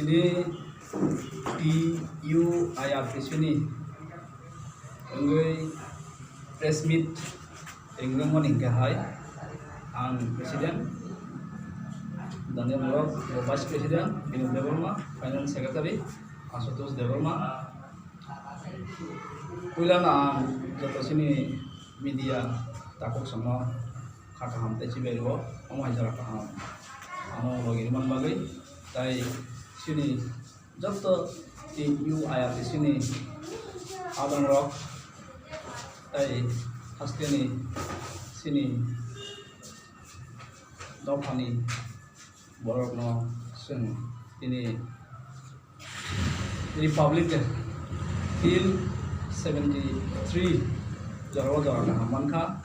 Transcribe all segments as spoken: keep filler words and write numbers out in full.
Ni T U I R T C ni wngwi press meet ringmani hwnkhe hai ang president, Daniel Borok, vice president, Binod Debbarma, finance secretary, Ashutosh Debbarma. Puilano ang joto chini media takhuk songno kha kaham tei chibai rwo, omo hai jora kaham. Ano logi rwmani bagwi tei chini joto T U I R T C ni adongrok tei hasteni chini dophani borokno chwng tini Republic Day till seventy three jora o jora kaham mankha.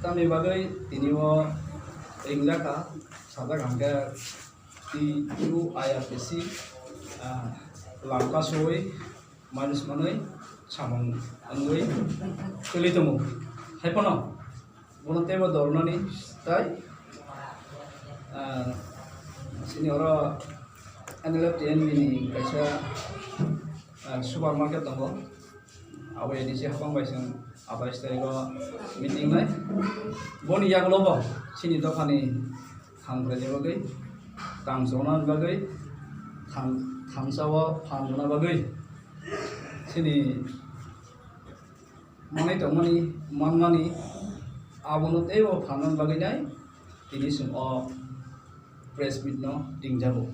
Tamni bagwi tini o ringjakha, sajak hwnkhe T U I R T C, ah, lamka suwi manus manwi samung wngwi kwlwi tongo. Hai phano bono teibo dornani tai, ah, chini oro N L F T N B ni kaisa, ah, supermarket tongo. Abo A D C hapang bai chwng atais tarikh o meeting nai. Boni yagulo bo chini dophani hamkraini bagwi, tang chonani bagwi, thang-, thansa o phan rwna bagwi chini manwi tongmani, manmani, abono teibo phanani bagwi nai tini chwng o press meet no ringjago.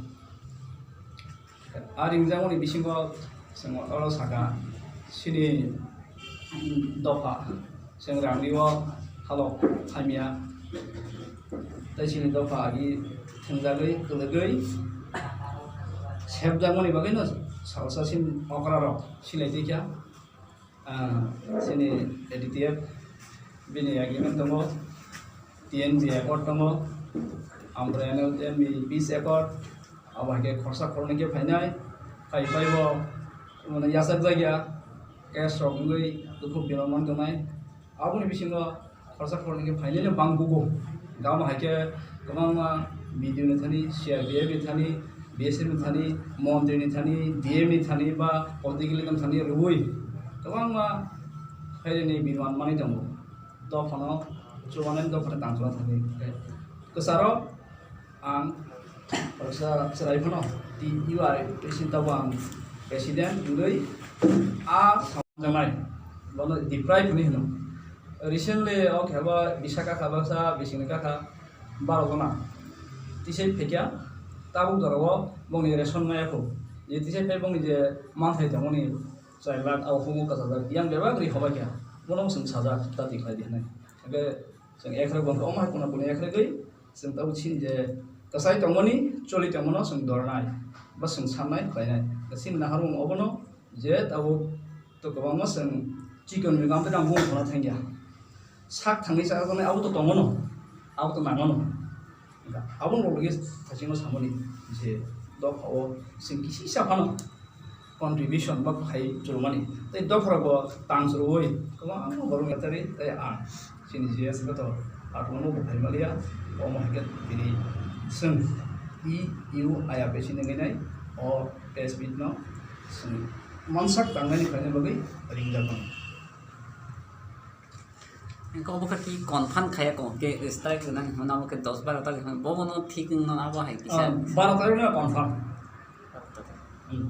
A ringjakmani bisingo chwng oro saka, chini dopha chwng rangni o halok phaimya, tei chini dopha agi thwngjagwi, kwlwgwi sepjakmani bagwino salsa chini okra rok silai twi kha. Ah, chini A D T F bini agreement tongo, T N B accord tongo, amtwrwi N L T N B peace accord, abo hai khe khorsa khornwi khe phainai, phai phai bo mane yachak jak ya, case rok wngwi dukhu biron man tongnai. Aboni bisingo khorsa khornwi khe phainai no bang bugo. Gama hai khe kwbangma B D O ni thani, C R P F ni thani, B S F ni thani, montri ni thani, D M ni thani ba political leader ni thani rwui kwbangma phairani biman manwi tongo. Dophano chubanani dophano tangchuna thangwi kwcharo ang khoroksa chwrai phano T U I president abo ang president wngwi a samjaknai bono deprive hinwi hino. Recently o khe bo bisa kakha baksa bisingni kakha baro jona tisai phaikha, tabuk jorao bongni ration maya kho je tisai phai bongni je manthai tongmani chai lakh abo humo kwchajak yang bebak ri hobai kha, bono chwng sajak ta tikhlai di hinwi. Hwnkhe chwng ekhrok bongkha omo hai kuna kuna ekhrogwi chwng tabuk chini je kwchai tongmani choli tongmano chwng dornai ba chwng sannai khlainai chini naharmung obono je tabuk to kwbangma chwng chikon ni gam tei gam bung khona thangya. Sak thangwi chajaknai abo to tongo no, abo to nango no. Hwnkha aboni rok logis thachingno samani je dophao chwng kisi sa phano contribution ba khai churumani tei dopharago tang churui kwbangma borok netarwi tei ang chini G S khe to atwmano bo phai maliya. Omo hai khe tini chwng E U I R T C ni wngwi nai o press meet no chwng mansak tangnani khlaina bagwi ringjak mano. Engkho obo khe ki confirm khaya ko, ke strike nang hwnna obo khe dos baro tarikh hwn, bobo no thik wngno abo hai kisa. Ah, baro tarikh no confirm. Hmm.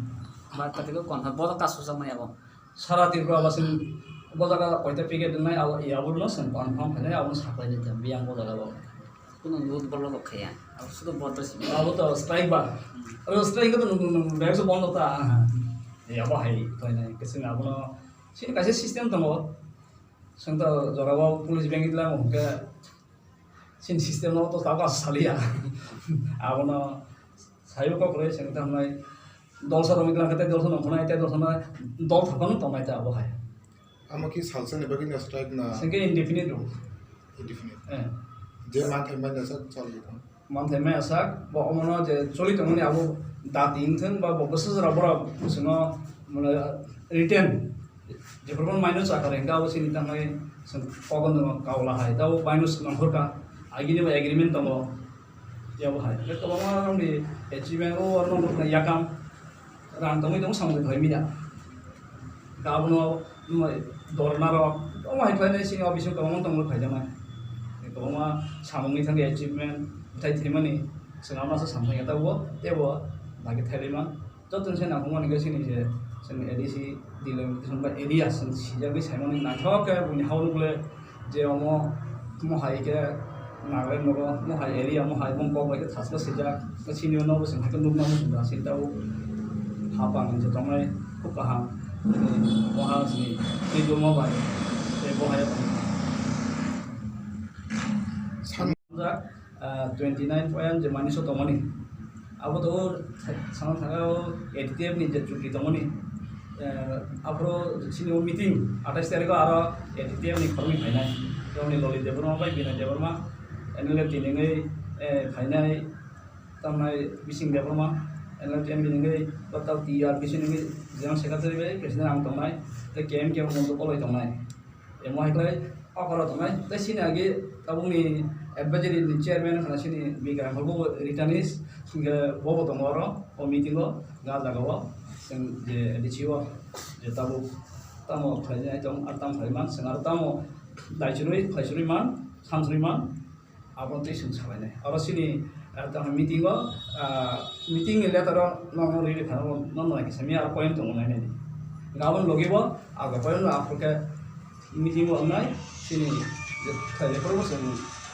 Baro tarikh o confirm, bodo kasu jang nai abo. Sara Tripura ba sini bo jaga koita picket nai abo, ya abo no sen confirm khainai abo no saklai nai tam, biyang bo jaga bo. Kuno youth bolo bo khaya, abo sudo bodo sini. Abo to strike ba. Hmm. Abo strike to nung, nung, nung, bag so bondo ta. Hmm. Ya bo hai khainai, kesini abo no sini kaisa system tongo. Chwng to jorao police bengwi tlango hwnkhe chini system no to tabuk aswk saliya. Abono saibo kok rwi chwng tamo nai dolsa romwi tlang khe tei dolsa nongkhornai tei dolsa no dol thapano tongnai ta abo hai. Amo khe salsa ni bagwi no strike na? Chwng khe indefinite rw. Indefinite. Eh. Je manthai mai da sak choli tong. Manthai maya sak, bo omono je choli tongmani abo dati wngthung ba bo bwsajra borok chwngno mane written jephuru phano minus akhar hwnkhe abo chini tangwi chwng kogon kaula hai tabo minus nongkhorkha, agini bo agreement tongo, T Yabo hai. Kwbangma rokni achievement o, oro no yakam rang tongwi tong samung khlai manya. Gabono dorna rok omo hai khlainai sini o bising kwbangma tongwi phaijaknai. Kwbangma samungni thangwi achievement thai thwimani chwng amasa samthai ya tabo tebo bagwi thailaima. Joto se nangkukmani khe chini je chwng A D C delimitation ba area chwng sijagwi saimani naithok khe buini hao rwgwle je omo mohai khe Nagaland nogo mohai area mohai bong kok bai khe thasla sijak. Chini o nogo chwng hakhe nukna muchung da sini tabuk hapang je tongnai khub kaham. Moha chini twi dulma bai tei bohai o tongo. Twenty nine point je mani so tongmani. Abo to sana thangao A D T F ni je chuki tongmani. Aphro sini o meeting atais tarikh o aro A D T F ni khoroknwi phainai. Tongni Loli Debbarma bai Binay Debbarma, N L F T ningwi phainai. Tamnai Bising Debbarma, N L F T M B ningwi, Doctor T R Bising ningwi, General Secretary bai President ang tongnai. Tei K M K Mondo Koloi tongnai. Emo hai khlai okoro tongnai. Tei sini agi tabukni advisory ni chairman khna sini Bikram Hall bo returnees, hingke bobo tongo oro o meeting o, ga jaga o. Chwng je D C o je tabuk tamo khlainai tong, ar tamo khlai man, chwng aro tamo daichurwi, khlaichurwi man, samchurwi man, abo twi chwng salainai. Oro sini, ah, tamo meeting o, ah, meeting ni letter o nono riri phano nono nai kisa mi aro point tongo nai nai. Gabon logi bo, aga point no aphuru khe meeting o wngnai, sini je khlai record bo chwng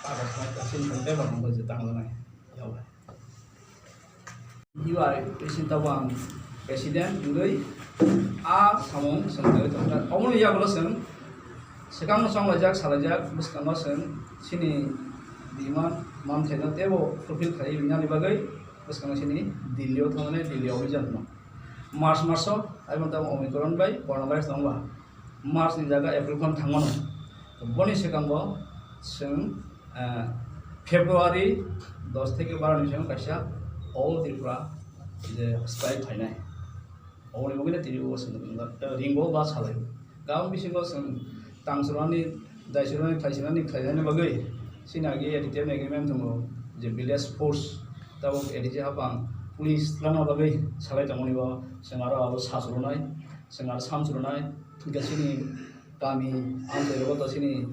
aga khlai, sini khlai paper no bo je tanglanai. Yao. U I P C tabang president wngwi a samung chwng tongkha. Oboni yagulo chwng swkangno chonglaijak, salaijak, bwskango chwng chini demand manthaino teibo fulfill khlaiwi rinani bagwi bwskango chini Delhi o thangmani Delhi obhijan no. March maso, aiboni tamo Omicron bai coronavirus tongba. March ni jaga April phano thangmano. Boni swkango chwng, eh, February dos theke baro ni swkango kaisa All Tripura je strike khlainai. Oboni bagwi no tini o chwng ringo ba salai. Gabon bisingo chwng tangsurani, daisurani, khlaisurani, khlainani bagwi chini agi A D T F ni agreement tongo je village force tabuk A D C hapang police twlangna bagwi salai tongmani bo chwng aro abo sasurunai. Chwng aro samchurunai, hwnkhe chini kami amchai rogo to chini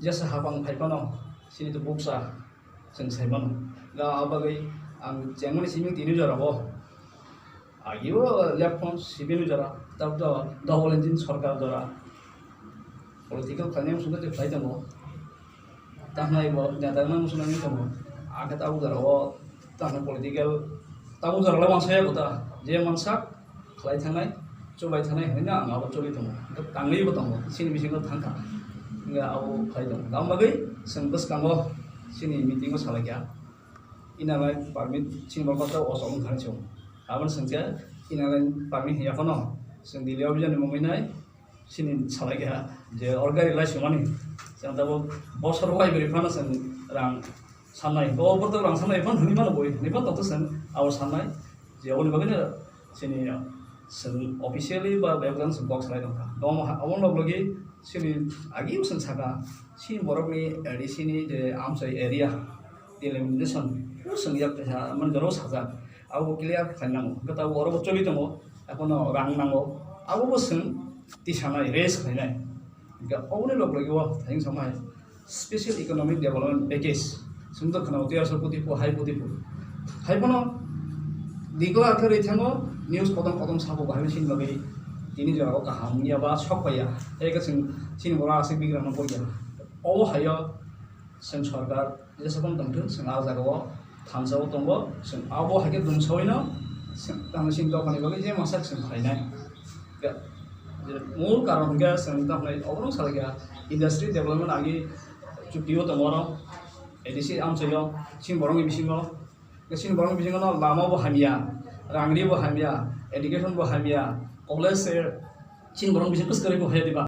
jesa hapang phai phano chini to bukcha chwng sai mano. Ga abagwi ang chengmani simi tini jora bo. Agio left phone sibini jora, tab to double engine sorkar jora. Political khlainai sungkhe khlai tongo. Tahnai bo neta nang swnamwi tongo. Akhe tabuk jora o tahnai political tabuk jora le mansa ya kota. Je mansak khlai thangnai, chubai thangnai hwnwi ang abo choli tongo. Hwnkhe tangwi bo tongo, chini bisingo thangkha. Hwnkhe abo khlai tongo. Tamo bagwi chwng bwskango chini meeting o salai kha. Inner line permit chini bo kota o sok wngkha chwng. Aboni chwng khe inner line permit hiya phano chwng Delhi o bijani mungwi nai. Chini salai kha je or gari lai sumani. Chwng tabuk bosor wai bwrwi phano chwng rang sannai. Bo borok rang sannai phano hwnwi mano boi. Hwnwi phano tongtho chwng abo sannai. Je oboni bagwino chini chwng officially ba bebak jani chwng kok salai tongkha. Omo ha-, omo log logi chini agi chwng saka chini borokni A D C ni je amchai area delimitation chwng yak kaisa mani jora sajak. Abo clear khlainai nango. Hwnkhe tabuk oro bo choli tongo. Ekhono rang nango, abo bo chwng tisanai, raise khlainai. Hwnkhe oboni log logi o thayung samai special economic development package. Chwng to khwnao tei aswk koti pho, hai koti pho. Hai bono declare khe rwi thango, news kotom kotom sabo bahai sini bagwi tini jora o kaham wngya ba sok paiya. Tei khe chwng chini borok aswk bigram no pokya. Obo hayo chwng sorkar Jesa phano tongthung, chwng ah jagao thansa o tongo, chwng abo hai khe dungsawino chwng tamo chini dophani bagwi je masa chwng khlainai. Ga-, je mul karon hwnkhe chwng tamo oborok salai kha industry development agi chukti o tongo oro, A D C amchaio chini borokni bisingo, chini borokni bisingo no lama bo hamya, rangri bo hamya, education bo hamya, college se chini borokni bising kwchwrwi bo haya diba.